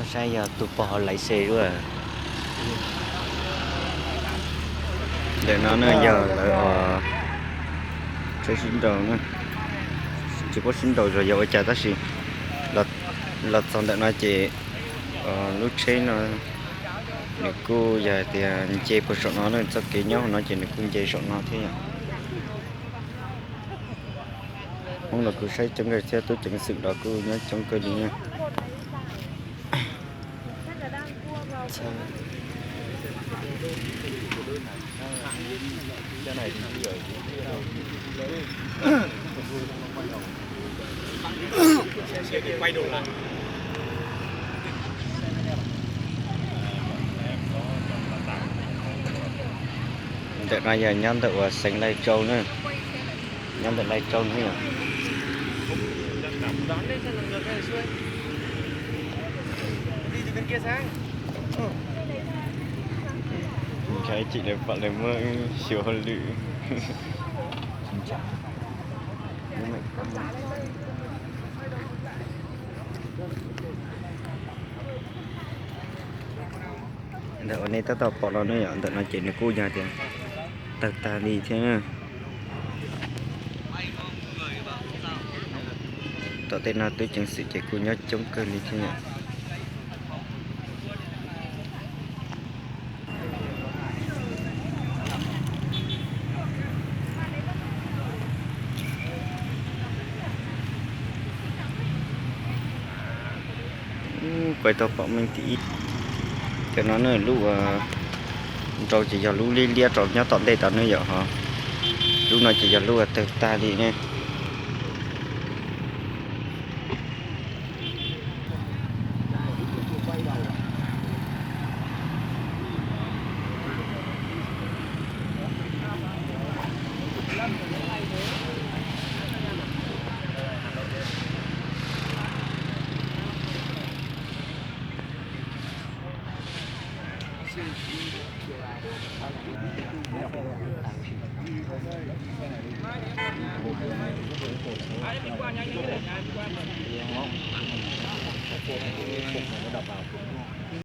Saib yog tus pog ho laiv xe luaj. Ntawm no ne yog lawv tsheb sib nraus, tsis paub sib nraus los yog ua cas tab sis los txog ntawm no ces lub tsheb no nws kuj yog tias nce puag saum no ne, txoj kev nyob no ces nws kuj nce saum no thiab yom. Hmoob los kuj saib coob kawg thiab tub ceev xwm los kuj nyob coob kawg li na. Ntawm no yog nyob ntawm uas xeev Lai Châu na, nyob ntawm Lai Châu na yom. Ntshe tsis lawv pom lawv muab xyuas hauj lwm. Ntawm uas nej tab tom pom no ne yom, ntawm no ces nws kuj yog tias tawg tag li thiab. Tom tej no tub ceev xwm ces kuj nyob coob kawg li thiab yom. Kuj tau pom meej tim ib. Cov no ne lub uas nrau ces yog lub liab liab rau nyob tom ntej tod ne yom, ho lub no ces yog lub uas tawg tag li ne.